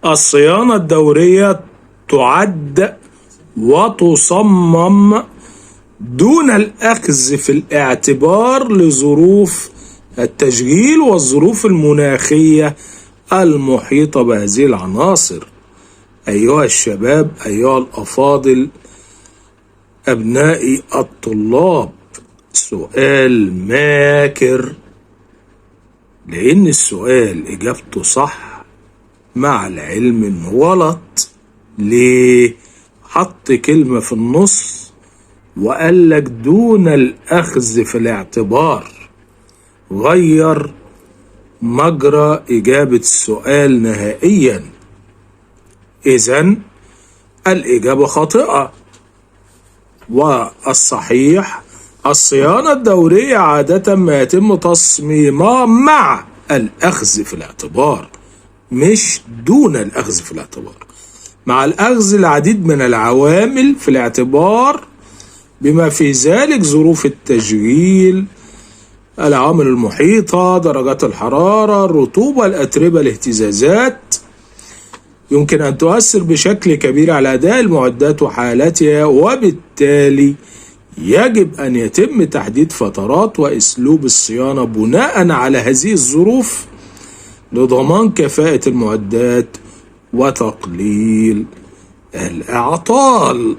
الصيانة الدورية تعد وتصمم دون الأخذ في الاعتبار لظروف التشغيل والظروف المناخية المحيطة بهذه العناصر. أيها الشباب، أيها الأفاضل، أبنائي الطلاب، سؤال ماكر، لأن السؤال إجابته صح مع العلم إنه غلط. ليه؟ حط كلمة في النص وقال لك دون الأخذ في الاعتبار، غير مجرى إجابة السؤال نهائيا. إذن الإجابة خاطئة، والصحيح الصيانة الدورية عادة ما يتم تصميمها مع الأخذ في الاعتبار، مش دون الأخذ في الاعتبار. مع الأخذ العديد من العوامل في الاعتبار، بما في ذلك ظروف التشغيل، العوامل المحيطة، درجات الحرارة، الرطوبة، الأتربة، الاهتزازات، يمكن أن تؤثر بشكل كبير على أداء المعدات وحالتها، وبالتالي يجب أن يتم تحديد فترات وأسلوب الصيانة بناء على هذه الظروف لضمان كفاءة المعدات وتقليل الأعطال.